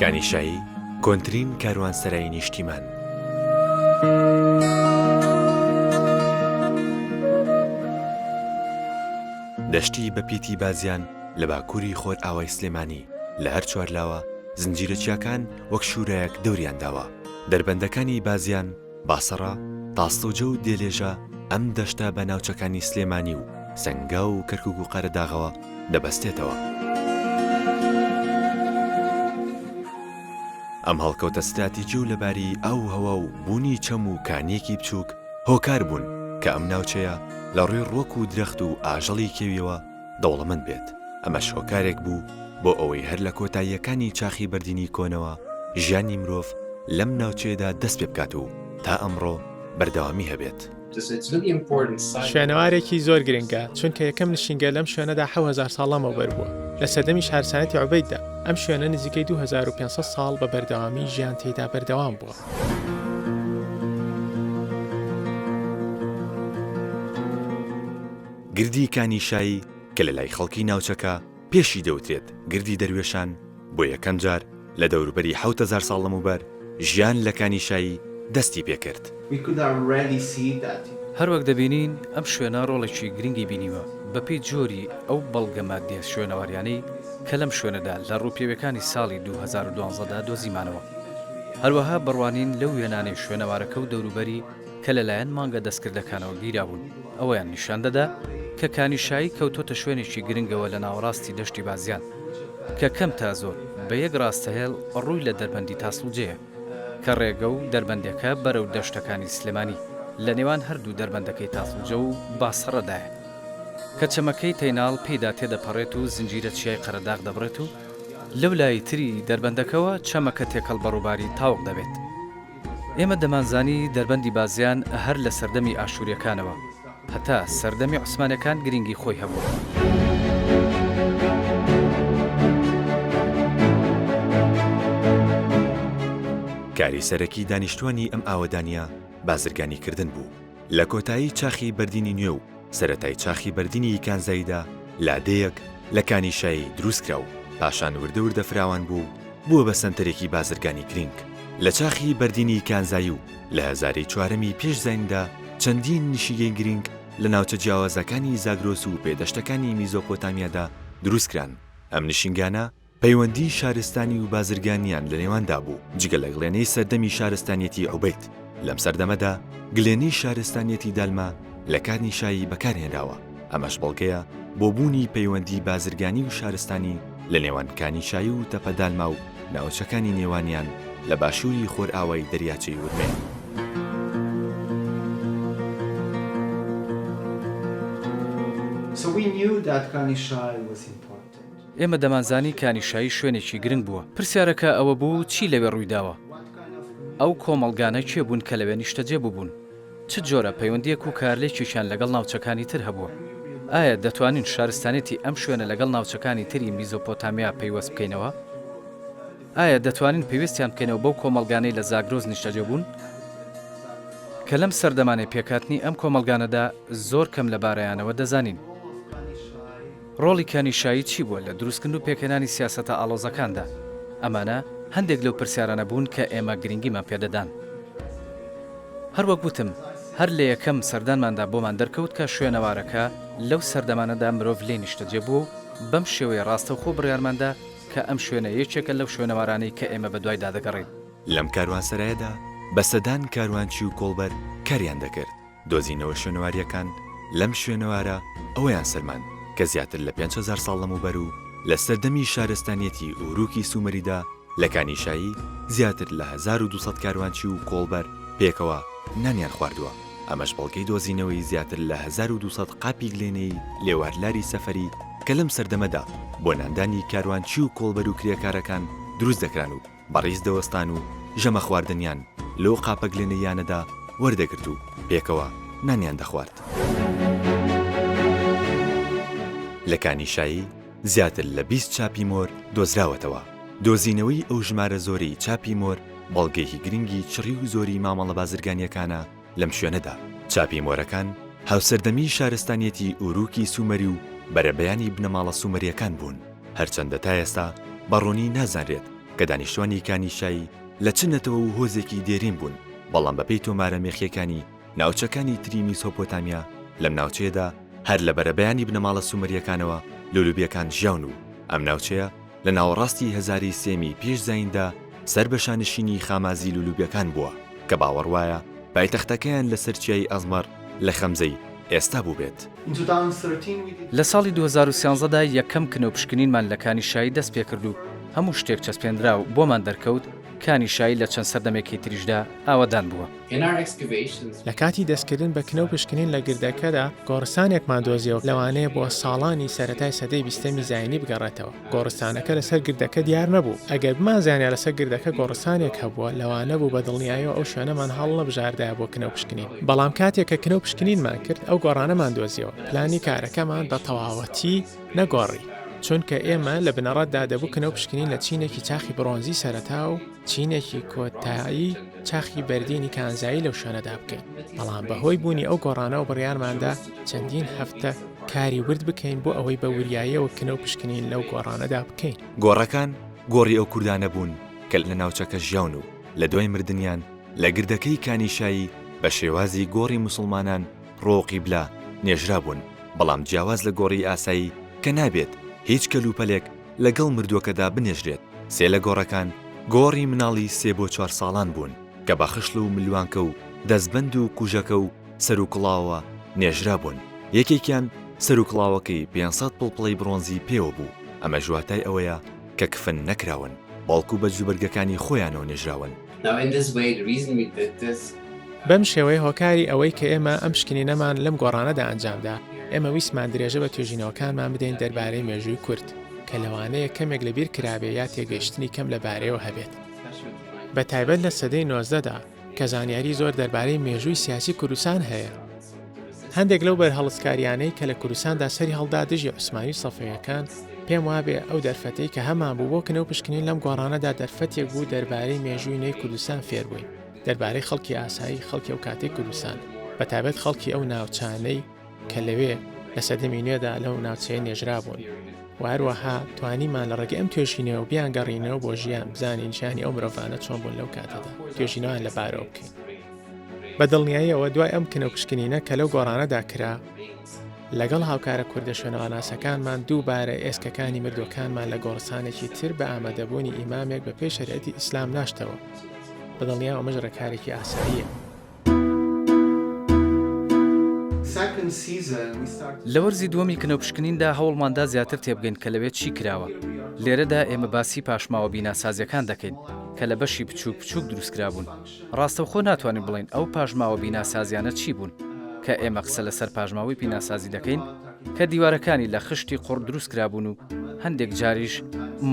کانیشایی کۆنترین کاروانسەرای نیشتیمان. دەشتی بە پیتی بازیان لە باکووری خۆرئاوای سلێمانی لە هەر چوارلاوە زنجیرە چیاکان وەک شوورایەک دەوریان داوە. دەربەندەکانی بازیان، باسەڕە، تاسڵوجە و دێلێژە ئەم دەشتە بە ناوچەکانی سلێمانی و سەنگاو و کەرکوک و قەرەداغەوە دەبەستێتەوە. ئەم هەڵکەوتە ستراتیجی و لەباری ئاو و هەوا و بوونی چەم و کانییەکی بچووک هۆکار بوون کە ئەم ناوچەیە لە ڕووی ڕووەک و درەخت و ئاژەڵی کێوییەوە دەوڵەمەند بێت، ئەمەش هۆکارێک بوو بۆ ئەوەی هەر لە کۆتاییەکانی چاخی بەردینی کۆنەوە ژیانی مرۆڤ لەم ناوچەیەدا دەست پێ بکات و تا ئەمڕۆ بەردەوامی هەبێت. شوێنەوارێکی زۆر گرنگە، چونکە یەکەم نشینگە لەم شوێنەدا 7000 ساڵ لەمەوبەر بووە، لە سەردەمی شارستانیەتی عوبەیددا، ئەم شوێنە نزیکەی 2500 ساڵ بە بەردەوامی ژیان تێیدا بەردەوام بووە. گردی کانی شایی کە لە لای خەڵکی ناوچەکە پێشی دەوترێت گردی دەروێشان، بۆ یەکەم جار لە دەوروبەری 7000 ساڵ لەمەوبەر ژیان لە کانی شایی دەستی پێکرد. هەروەک دەبینین ئەم شوێنە ڕۆڵێکی گرنگی بینیوە بەپێی جۆری ئەو بەڵگە ماددیە شوێنەواریانەی کە لەم شوێنەدا لە ڕووپێویەکانی ساڵی 2012 دا دۆزیمانەوە. هەروەها بڕوانین لەو وێنانەی شوێنەوارەکە و دەوروبەری کە لەلایەن مانگە دەستکردەکانەوە گیرابوون ئەوەیان نیشان دەدا کە کانیشایی کەوتۆتە شوێنێکی گرنگەوە لە ناوەڕاستی دەشتی بازیان کە کەم تا زۆر بە یەک ڕاستەهێڵ ڕووی لە دەربەندی تاسڵوجەیە کە ڕێگە و دەربەندێکە بەرەو دەشتەکانی سلێمانی لە نێوان هەردوو دەربەندەکەی تاسڵوجە و باسەڕەدایە کە چەمەکەی تەیناڵ پێیدا تێدەپەڕێت و زنجیرە چیای قەرەداغ دەبڕێت و لەو لای تری دەربەندەکەوە چەمەکە تێکەڵ بە ڕووباری تاوق دەبێت. ئێمە دەمانزانی دەربەندی بازیان هەر لە سەردەمی ئاشوورییەکانەوە هەتا سەردەمی عوسمانەکان گرینگی خۆی هەبووە. کاری سەرەکی دانیشتوانی ئەم ئاوەدانییە بازرگانی کردن بوو. لە کۆتایی چاخی بەردینی نوێ و سەرەتای چاخی بەردینی کانزاییدا لادێیەک لە کانیشایی دروستکرا و پاشان وردە وردە فراوان بوو و بووە بە سەنتەرێکی بازرگانی گرینگ. لە چاخی بەردینی کانزایی و لە هەزارەی چوارەمی پێش زایندا چەندین نشیگەی گرینگ لە ناوچە جیاوازەکانی زاگرۆس و پێدەشتەکانی میزۆپۆتامیادا دروستکران. ئەم نشینگانە پەیوەندیی شارستانی و بازرگانییان لە نێواندا بوو، جگە لە گڵێنەی سەردەمی شارستانیەتی عوبەید. لەم سەردەمەدا گلێنەی شارستانیەتی دالما لە کانی شایی بەکارهێنراوە، ئەمەش بەڵگەیە بۆ بوونی پەیوەندی بازرگانی و شارستانی لە نێوان کانی شایی و تەپە دالما و ناوچەکانی نێوانیان لە باشووری خۆرئاوای دەریاچەی ورمێ. So we knew that Kanishai was important. ئێمە دەمانزانی کانیشایی شوێنێکی گرنگ بووە. پرسیارەکە ئەوە بوو چی لەوێ ڕوویداوە؟ ئەو کۆمەڵگانە کێ بوون کە لەوێ نیشتەجێ بووبوون؟ چ جۆرە پەیوەندییەک و کارلێکێکیان لەگەڵ ناوچەکانی تر هەبووە؟ ئایا دەتوانین شارستانیەتی ئەم شوێنە لەگەڵ ناوچەکانی تری میزۆپۆتامیا پەیوەست بکەینەوە؟ ئایا دەتوانین پەیوەستیان بکەینەوە بەو کۆمەڵگانەی لە زاگرۆس نیشتەجێ بوون؟ کە لەم سەردەمانەی پێکهاتنی ئەم کۆمەڵگانەدا زۆر کەم لەبارەیانەوە دەزانین. ڕۆڵی کانیشایی چی بووە لە دروستکردن و پێکهێنانی سیاسەتە ئاڵۆزەکاندا؟ ئەمانە هەندێک لەو پرسیارانە بوون کە ئێمە گرنگیمان پێدەدان. هەروەک وتم، هەر لە یەکەم سەردانماندا بۆمان دەرکەوت کە شوێنەوارەکە لەو سەردەمانەدا مرۆڤ لێی نیشتەجێ بووە و بەم شێوەیە ڕاستەوخۆ بڕیارماندا کە ئەم شوێنە یەکێکە لەو شوێنەوارانەی کە ئێمە بەدوایدا دەگەڕێین. لەم کاروانسەرایەدا بە سەدان کاروانچی و کۆڵبەر کاریان دەکرد. دۆزینەوە شوێنەوارییەکان لەم شوێنەوارە ئەوەیان سەلماند کە زیاتر لە 5000 ساڵ لەمەوبەر و لە سەردەمی شارستانیەتی ئوروکی سومەریدا لە کانیشایی زیاتر لە 1200 کاروانچی و کۆڵبەر پێکەوە نانیان خواردووە، ئەمەش بەڵگەی دۆزینەوەی زیاتر لە 1200 قاپی گلێنەی لێوارلاری سەفەری کە لەم سەردەمەدا بۆ ناندانی کاروانچی و کۆڵبەر و کرێکارەکان دروست دەکران و بە ڕیز دەوەستان و ژەمە خواردنیان لەو قاپە گلێنەییانەدا وەردەگرت و پێکەوە نانیان دەخوارد. لە کانیشایی زیاتر لە 20 چاپی مۆر دۆزراوەتەوە. دۆزینەوەی ئەو ژمارە زۆرەی چاپی مۆر بەڵگەیەکی گرنگی چڕی و زۆری مامەڵە بازرگانییەکانە لەم شوێنەدا. چاپی مۆرەکان هاوسەردەمی شارستانیەتی ئوروکی سومەری و بەرەبەیانی بنەماڵە سومەرییەکان بوون، هەرچەندە تا ئێستا بە ڕوونی نازانرێت. کە دانیشتوانی کانیشایی لە چ نەتەوە و هۆزێکی دێرین بوون، بەڵام بەپێی تۆمارە مێخییەکانی ناوچەکانی تری میسۆپۆتامیا لەم ناوچەیەدا هەر لە بەرەبەیانی بنەماڵە سومەرییەکانەوە لولوبییەکان ژیاون و ئەم ناوچەیە لە ناوەڕاستی هەزارەی سێیەمی پێش زاییندا سەر بە شانشینی خامازی لولوبییەکان بووە کە باوەڕ وایە پایتەختەکەیان لەسەر چیای ئەزمەڕ لە خەمزەی ئێستا بووبێت. لە ساڵی 2013 دا یەکەم کنە و پشکنینمان لە کانی شایی دەست پێکرد و هەموو شتێک چەسپێنرا و بۆمان دەرکەوت کانی شایی لە چەند سەردەمێکی تریشدا ئاوەدان بووە. لە کاتی دەستکردن بە کنە و پشکنین لە گردەکەدا، گۆڕستانێکمان دۆزیەوە لەوانەیە بۆ ساڵانی سەرەتای سەدەی بیستەمی زایینی بگەڕێتەوە. گۆڕستانەکە لەسەر گردەکە دیار نەبوو. ئەگەر بمانزانیا لەسەر گردەکە گۆڕستانێک هەبووە، لەوانەبوو بە دڵنیایەوە ئەو شوێنەمان هەڵنەبژاردایە بۆ کنە و پشکنین. بەڵام کاتێک کە کنە و پشکنینمان کرد، ئەو گۆڕانەمان دۆزیەوە. پلانی کارەکەمان بە تەواوەتی نەگۆڕی، چونکە ئێمە لە بنەڕەتدا دەبوو کنە و پشکنین لە چینێکی چاخی بڕۆنزی سەرەتا و چینێکی کۆتایی چاخی بەردینی کانزایی لەو شوێنەدا بکەین، بەڵام بەهۆی بوونی ئەو گۆڕانەوە بڕیارماندا چەندین هەفتە کاری ورد بکەین بۆ ئەوەی بە وریاییەوە کنە و پشکنین لەو گۆڕانەدا بکەین. گۆڕەکان گۆڕی ئەو کوردانە بوون کە لە ناوچەکە ژیاون و لە دوای مردنیان لە گردەکەی کانیشایی بە شێوازی گۆڕی موسڵمانان ڕوو قیبلە نێژرابوون، بەڵام جیاواز لە گۆڕی ئاسایی کە نابێت هیچ کەلوپەلێک لەگەڵ مردووەکەدا بنێژرێت، سێ لە گۆڕەکان گۆڕی مناڵی سێ بۆ چوار ساڵان بوون کە بە خشڵ و ملوانکە و دەستبەند و کوژەکە و سەروکڵاوەوە نێژرابوون، یەکێکیان سەروکڵاوەکەی 500 پڵپڵەی بڕۆنزی پێوە بوو، ئەمەش واتای ئەوەیە کە کفن نەکراون، بەڵکو بە جلوبەرگەکانی خۆیانەوە نێژراون. بەم شێوەیە هۆکاری ئەوەی کە ئێمە ئەم پشکنینەمان لەم گۆڕانەدا ئەنجامدا، ئێمە ویستمان درێژە بە توێژینەوەکانمان بدەین دەربارەی مێژووی کورد، کە لەوانەیە کەمێک لەبیر کرابێ یا تێگەیشتنی کەم لەبارەیەوە هەبێت. بە تایبەت لە سەدەی نۆزدەدا کە زانیاری زۆر دەربارەی مێژووی سیاسی کوردستان هەیە. هەندێک لەو بەرهەڵستکاریانەی کە لە کوردستاندا سەری هەڵدا دژی عوسمانی و سەفەویەکان، پێم وابێ ئەو دەرفەتەی کە هەمان بوو بۆ کنە و پشکنین لەم گۆڕانەدا دەرفەتێک بوو دەربارەی مێژووی نوێی کوردستان فێر بووین، دەربارەی خەڵکی ئاسایی خەڵکی ئەو کاتەی کوردستان، بەتایبەت خەڵکی ئەو ناوچانەی کە لەوێ لە سەردەمی نوێدا لەو ناوچەیە نێژرابوون و هەروەها توانیمان لە ڕێگەی ئەم توێژینەوە بیانگەڕینەوە بۆ ژیان بزانین ژیانی ئەو مرۆڤانە چۆن بوون لەو کاتەدا توێژینەوەیان لەبارەوە بکەین. بە دڵنیاییەوە دوای ئەم کنە و پشکنینە کە لەو گۆڕانەدا کرا، لەگەڵ هاوکارە کوردە شوێنەوارناسەکانمان دووبارە ئێسکەکانی مردووەکانمان لە گۆڕستانێکی تر بە ئامادەبوونی ئیمامێک بە پێی شەریعەتی ئیسلام ناشتەوە. بە دڵنیام ئەمەش ڕێکارێکی ئاساییە. لە وەرزی دووەمی کنە و پشکنیندا هەوڵماندا زیاتر تێبگەین کە لەوێ چی کراوە. لێرەدا ئێمە باسی پاشماوە بیناسازییەکان دەکەین کە لە بەشی بچووک بچووک دروستکرابوون. ڕاستەوخۆ ناتوانین بڵێین ئەو پاشماوە بیناسازیانە چی بوون، کە ئێمە قسە لەسەر پاشماوەی پیناسازی دەکەین کە دیوارەکانی لە خشتی قوڕ دروستکرابوون و هەندێک جاریش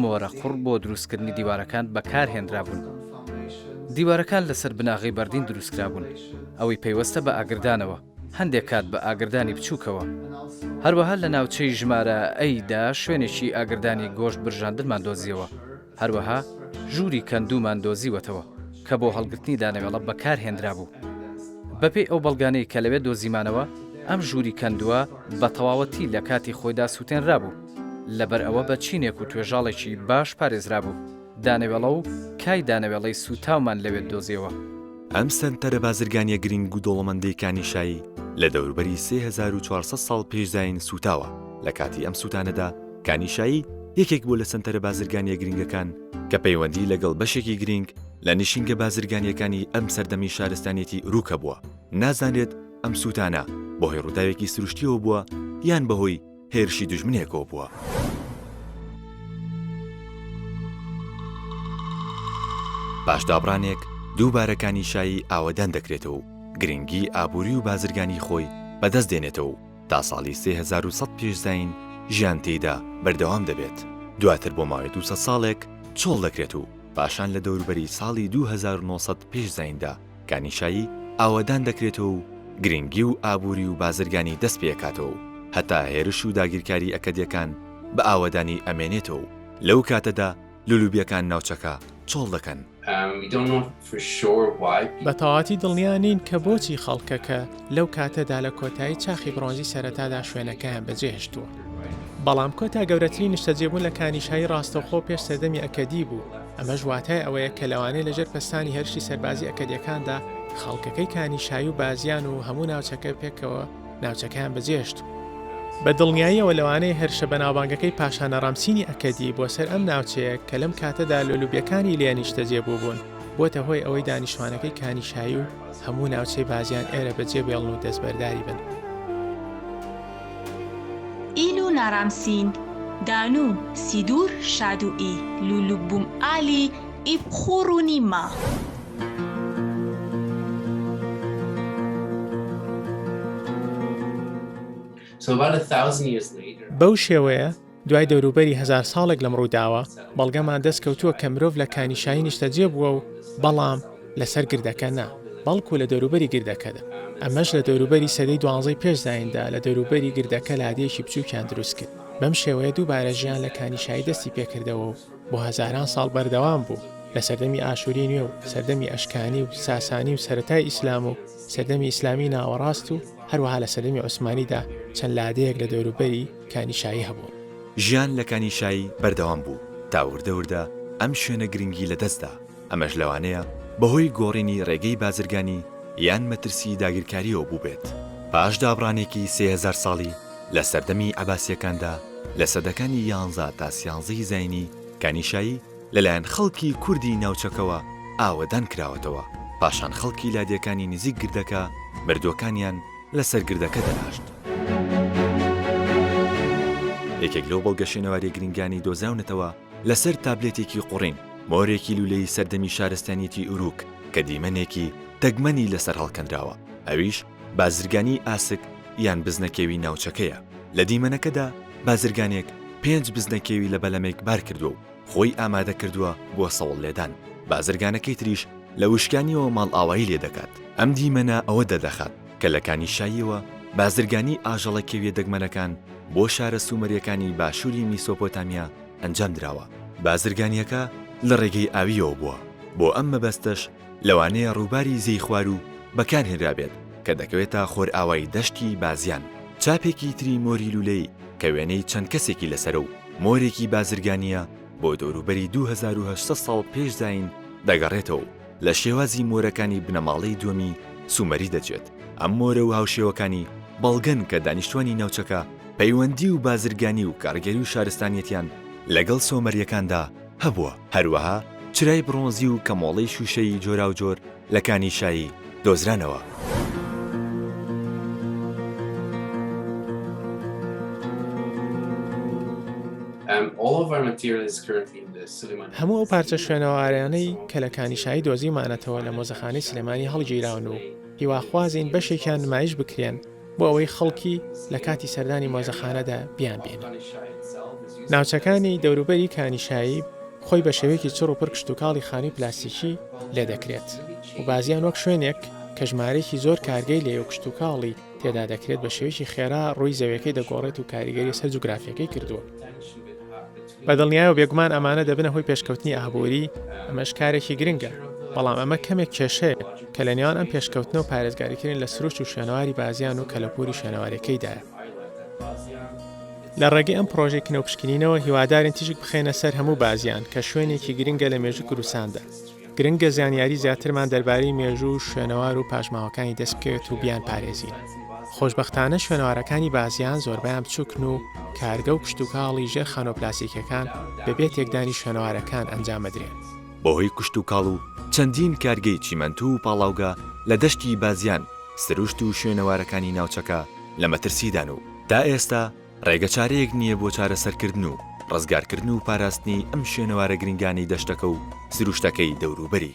مۆرە قوڕ بۆ دروستکردنی دیوارەکان بەکارهێنرابوون. دیوارەکان لەسەر بناغەی بەردین دروستکرابوون، ئەوەی پەیوەستە بە ئاگردانەوە، هەندێک کات بە ئاگردانی بچووکەوە. هەروەها لە ناوچەی ژمارە A دا شوێنێکی ئاگردانی گۆشت برژاندنمان دۆزیەوە. هەروەها ژووری کەندوومان دۆزیوەتەوە کە بۆ هەڵگرتنی دانەوێڵە بەکار هێنرابوو. بەپێی ئەو بەڵگانەی کە لەوێ دۆزیمانەوە، ئەم ژووری کەندووە بە تەواوەتی لە کاتی خۆیدا سووتێنرابوو، لەبەر ئەوە بە چینێک و توێژاڵێکی باش پارێزرابوو. دانەوێڵە و کای دانەوێڵەی سووتاومان لەوێ دۆزیەوە. ئەم سەنتەرە بازرگانییە گرینگ و دەوڵەمەندەی کانیشایی لە دەوروبەری 3400 ساڵ پێش زایین سووتاوە، لە کاتی ئەم سووتانەدا کانیشایی یەکێک بووە لە سەنتەرە بازرگانییە گرینگەکان کە پەیوەندی لەگەڵ بەشێکی گرینگ لە نشینگە بازرگانییەکانی ئەم سەردەمی شارستانیەتی ئوروک هەبووە. نازانرێت ئەم سووتانە بەهۆی ڕووداوێکی سروشتییەوە بووە یان بەهۆی هێرشی دوژمنێکەوە بووە. پاش دابڕانێک دووبارە کانیشایی ئاوەدان دەکرێتەوە و گرنگی ئابووری و بازرگانی خۆی بەدەست دێنێتەوە و تا ساڵی 3100 پێش زایین ژیان تێیدا بەردەوام دەبێت. دواتر بۆ ماوەی 200 ساڵێک چۆڵ دەکرێت و پاشان لە دەوروبەری ساڵی 2900 پێش زاییندا کانیشایی ئاوەدان دەکرێتەوە و گرنگی و ئابووری و بازرگانی دەست پێکاتەوە و هەتا هێرش و داگیرکاری ئەکەدیەکان بە ئاوەدانی ئەمێنێتەوە و لەو کاتەدا لولوبیەکان ناوچەکە چۆڵ دەکەن. بە تەواوەتی دڵنیا نین کە بۆچی خەڵکەکە لەو کاتەدا لە کۆتایی چاخی بڕۆنزی سەرەتادا شوێنەکەیان بەجێهێشتووە. بەڵام کۆتا گەورەترین نیشتەجێبوون لە کانیشایی ڕاستەوخۆ پێش سەردەمی ئەکەدی بوو. ئەمەش واتای ئەوەیە کە لەوانەیە لەژێر پەستانی هێرشی سەربازی ئەکەدیەکاندا خەڵکەکەی کانیشایی و بازیان و هەموو ناوچەکە پێکەوە ناوچەکەیان بەجێهێشت. بە دڵنیاییەوە لەوانەیە هێرشە بەناوبانگەکەی پاشا نەڕامسینی ئەکەدی بۆ سەر ئەم ناوچەیە کە لەم کاتەدا لۆلوبیەکانی لێ نیشتەجێ بووبوون بۆتە هۆی ئەوەی دانیشتوانەکەی کانیشایی و هەموو ناوچەی بازیان ئێرە بەجێ بێڵن و دەستبەرداری بن. ئیل و نارامسین، دانو، سیدور، شادو ئی لولوبوم ئالی ئیب خوڕ و نیما. بەو شێوەیە دوای دەوروبەری هەزار ساڵێک لەم ڕووداوە، بەڵگەمان دەست کەوتووە کە مرۆڤ لە کانیشایی نیشتەجێ بووە و بەڵام لەسەر گردەکە نا، بەڵکو لە دەوروبەری گردەکەدا. ئەمەش لە دەوروبەری سەدەی دوانزەی پێش زاییندا لە دەوروبەری گردەکە لادێیەکی بچووکیان دروست کرد. بەم شێوەیە دووبارە ژیان لە کانیشایی دەستی پێکردەوە و بۆ هەزاران ساڵ بەردەوام بوو، لە سەردەمی ئاشووری نوێ و سەردەمی ئەشکانی و ساسانی و سەرەتای ئیسلام و سەردەمی ئیسلامی ناوەڕاست و هەروەها لە سەردەمی عوسمانیدا چەند لادێیەک لە دەوروبەری کانیشایی هەبوون. ژیان لە کانیشایی بەردەوام بوو تا وردە وردە ئەم شوێنە گرنگی لەدەستدا، ئەمەش لەوانەیە بەهۆی گۆڕینی ڕێگەی بازرگانی یان مەترسی داگیرکارییەوە بووبێت. پاش دابڕانێکی 3000 ساڵی لە سەردەمی عەباسییەکاندا لە سەدەکانی یانزە تا سیانزەی زاینی، کانیشایی لەلایەن خەڵکی کوردی ناوچەکەوە ئاوەدان کراوەتەوە، پاشان خەڵکی لادێکانی نزیک گردەکە مردووەکانیان لەسەر گردەکە دەناشت. یەکێک لەو بەڵگە شوێنەواریە گرنگانەی دۆزراونەتەوە لەسەر تابلێتێکی قوڕین، مۆرێکی لولەیی سەردەمی شارستانیەتی ئوروک کە دیمەنێکی دەگمەنی لەسەر هەڵکەنراوە، ئەویش بازرگانی ئاسک یان بزنەکێوی ناوچەکەیە. لە دیمەنەکەدا بازرگانێک پێنج بزنەکێوی لە بەلەمێک بارکردووە و خۆی ئامادە کردووە بۆ سەوڵ لێدان، بازرگانەکەی تریش لە وشکانیەوە ماڵئاوایی لێ دەکات. ئەم دیمەنە ئەوە دەردەخات کە لە کانیشاییەوە بازرگانی ئاژەڵە کێویە دەگمەنەکان بۆ شارە سومەریەکانی باشووری میسۆپۆتامیا ئەنجام دراوە. بازرگانیەکە لە ڕێگەی ئاوییەوە بووە، بۆ ئەم مەبەستەش لەوانەیە ڕووباری زێی خواروو بەکارهێنرابێت کە دەکەوێتە خۆرئاوای دەشتی بازیان. چاپێکی تری مۆری لولەیی کە وێنەی چەند کەسێکی لەسەرە و مۆرێکی بازرگانییە بۆ دەوروبەری 2800 ساڵ پێش زایین دەگەڕێتەوە و لە شێوازی مۆرەکانی بنەماڵەی دووەمی سومەری دەچێت. ئەم مۆرە و هاوشێوەکانی بەڵگەن کە دانیشتوانی ناوچەکە پەیوەندی و بازرگانی و کارگێری و شارستانیەتیان لەگەڵ سۆمەرییەکاندا هەبووە. هەروەها چرای بڕۆنزی و کەمۆڵەی شووشەیی جۆراوجۆر لە کانی شایی دۆزرانەوە. هەموو ئەو پارچە شوێنەوارانەی کە لە کانی شایی دۆزیومانەتەوە لە مۆزەخانەی سلێمانی هەڵگیراون و هیواخوازین بەشێکیان نمایش بکرێن بۆ ئەوەی خەڵکی لە کاتی سەردانی مۆزەخانەدا بیانبینن. ناوچەکانی دەوروبەری کانیشایی خۆی بە شێوەیەکی چڕ و پڕ کشتوکاڵی خانووی پلاستیکی لێ دەکرێت و بازیان وەک شوێنێک کە ژمارەیەکی زۆر کارگەی لێیە و کشتوکاڵی تێدا دەکرێت بە شێوەیەکی خێرا ڕووی زەویەکەی دەگۆڕێت و کاریگەری سەر جوگرافیەکەی کردووە. بە دڵنیایەوە بێگومان ئەمانە دەبنە هۆی پێشکەوتنی ئابووری، ئەمەش کارێکی گرنگە، بەڵام ئەمە کەمێک کێشەیە کە لە نێوان ئەم پێشکەوتنە و پارێزگاریکردن لە سروشت و شوێنەواری بازیان و کەلەپووری شوێنەواریەکەیدایە. لە ڕێگەی ئەم پڕۆژەی کنە و پشکنینەوە هیوادارین تیشک بخەینە سەر هەموو بازیان کە شوێنێکی گرنگە لە مێژووی کوردستاندا. گرنگە زانیاری زیاترمان دەربارەی مێژوو و شوێنەوار و پاشماوەکانی دەست بکەوێت و بیانپارێزین. خۆشبەختانە شوێنەوارەکانی بازیان زۆربەیان بچووکن و کارگە و کشتوکاڵی ژێر خانووە پلاستیکیەکان بەبێ تێکدانی شوێنەوارەکان ئەنجام ئەدرێن. بەهۆی کشتوکاڵ و چەندین کارگەی چیمەنتو و پاڵاوگە لە دەشتی بازیان، سروشت و شوێنەوارەکانی ناوچەکە لە مەترسیدان و تا ئێستا ڕێگەچارەیەک نییە بۆ چارەسەرکردن و ڕزگارکردن و پاراستنی ئەم شوێنەوارە گرنگانەی دەشتەکە و سروشتەکەی دەوروبەری.